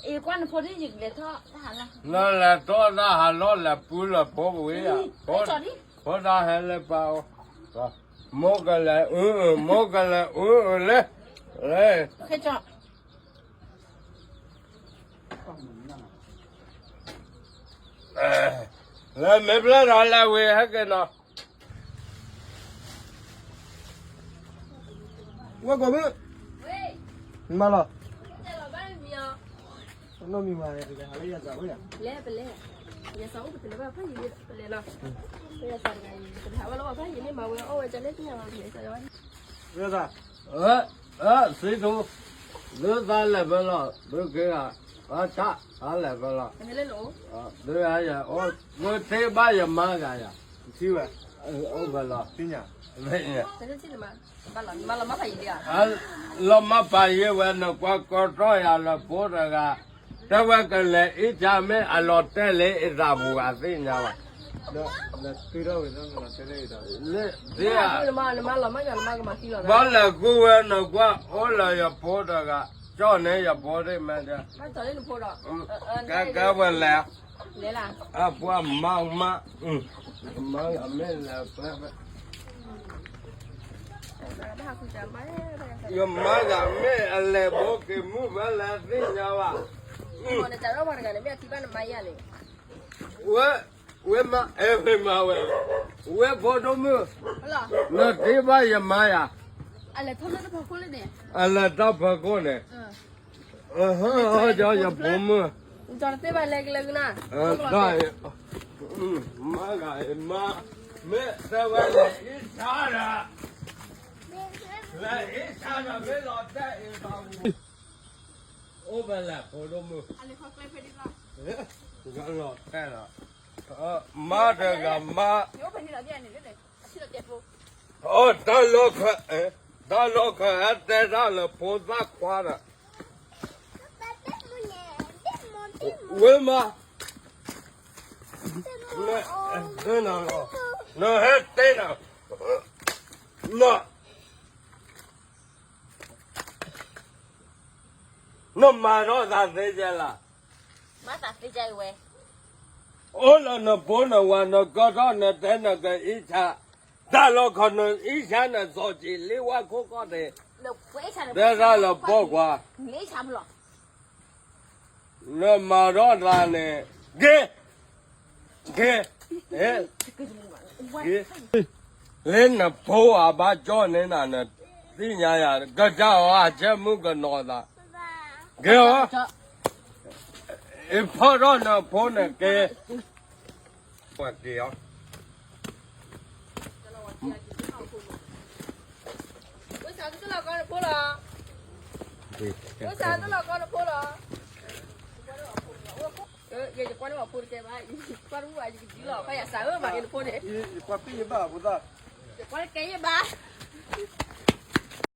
အ့ၣ် ကွၢ်နဖိဒ်ယကလဲၤထီၣ်တၢ်ဟးလီၤ, နလဲၤထီၣ်တၢ်ဟးလီၤ လဲၤပူလၢဖိဝံၤဧါ, ဖိဒၣ်ဟဲလၢပှၤအအိၣ်, မိၢ်ကလဲၤအု, မိၢ်ကလဲၤအုလၢ, လၢ, လၢမ့ၢ်ဖျါဒီးလဲၤဝံၤဟဲက့ၤနီၤ ဝဲကိးမုၣ်, မၤလီၤ, နီၢ်မံၤဝဲ, ဟးလၢယသးဝဲ, လဲၤပလဲၤ, ယသးအိၣ်ပတလဲၤဘၣ်ဖးယံၤန့ၣ်ပလဲၤလီၤ, ယသးတဂၤအံၤ ပတဟးဘၣ်လၢပှၤဖးယံၤန့ၣ် မၤဝဲအီၣ်ဝဲကလဲၣ်သ့ၣ်ညါဘၣ်, ယသး, စံထူ, သုသးလဲၤဖဲလီၤ, သုက့ၤဂၤ, အဆၣ်, သးလဲၤဖဲလီၤ, သုယၤ, သုထံၣ်ဘၣ်ယမါဂၤယၤ, ထံၣ်ဝဲ, အိၣ်ဖဲလီၤ, သ့ၣ်ညါ, လီၤမၢ်ပာ်ယဲဝဲ နကွၢ်ကီတြီယၤလၢဖိတဂၤ, တဲဝဲကလဲၤအ့ၣ်ဆါမ့ၢ်အလီၤတဲာ်လၢအသးပူၤဂၤသ့ၣ်ညါဘၣ်, ဘၣ်လဲၤဃုဝဲနကွၢ်အိၣ်လၢယဖိတဂၤ, ကၠီၣ်န့ၢ်ယဖိဒၣ်မး, ကဲဝဲလဲၤ, အပှၤမါမါ, မါဂၤမ့ၢ်လဲၤဖဲ ယမါဂၤမ့ၢ်အလဲၤဘိက့ၤမုၢ်ဖဲလဲၣ်သ့ၣ်ညါဘၣ်, ဝဲ, ဝဲမါအဲၣ်ဝဲမါဝဲ, ဝဲဖိဒိၣ်မုၣ်, နတ့ဘၣ်ယမါယၤ, အလဲၤတၢ်ဖီခိၣ်န့ၣ်, ယဖိမုၣ်, မါဂၤအံၤမါ, မ့ၢ်တဲဝဲလဲၤအ့ၣ်ဆါဒီး, လဲၤအ့ၣ်ဆါဒီးမ့ၢ်လီၤတဲာ်အံၤဘၣ်, အိၣ်ဖဲလဲၣ်ဖိဒိၣ်မုၣ်, လီၤတဲာ်လီၤ, မါတဂၤမါ, အိၣ်တၢ်လီၢ်ခီ, တၢ်လီၢ်ခီဟဲတဲတၢ်လၢဖိသၣ်ခွါဒီး, ဝဲမါ, နဟဲတဲနၤ, န, နမၤထီၣ်သးသ့ကဲလၢ်, အိၣ်လၢနဖိနဝၤနကီထီၣ်နတဲနကအံၣ်ဆါ, တၢ်လီၢ်ခီနအံၣ်ဆါနစီၤက့ၤ လ့ဝါခိၣ်ကီၢ်သ့ၣ်, တဲတၢ်လၢပိာ်ခွါ နမၤထီၣ်သးန့ၣ်, က့ၤ, က့ၤ, လၢနဖိအဘၣ်ကၠီၣ်န့ၢ်နၤ နသ့ၣ်ညါယၤ ကစၢ်အီၤအဆၢမုၢ်ကနီၤသး, က့ၤအီၤ, အဖီၣ်ထီၣ်နဖိန့ၣ်က့ၤ, ပှၤက့ၤအီၤ ဝဲစးတလီၤကီနဖိလီၤ, ဝဲစးတလီၤကီနဖိလီၤ, ယကွၢ်န့ၢ်ပှၤဖိတကဲဘၣ်, ယကွၢ်တဘူၣ်ဘၣ် ယကဒ်လီၤ ခီယစးဧၢ မၤက့ၤနဖိန့ၣ်, ယကွၢ်ပ့ၢ်ယဘၣ်ဖိသၣ်, ယကွၢ်တကဲယဘၣ်,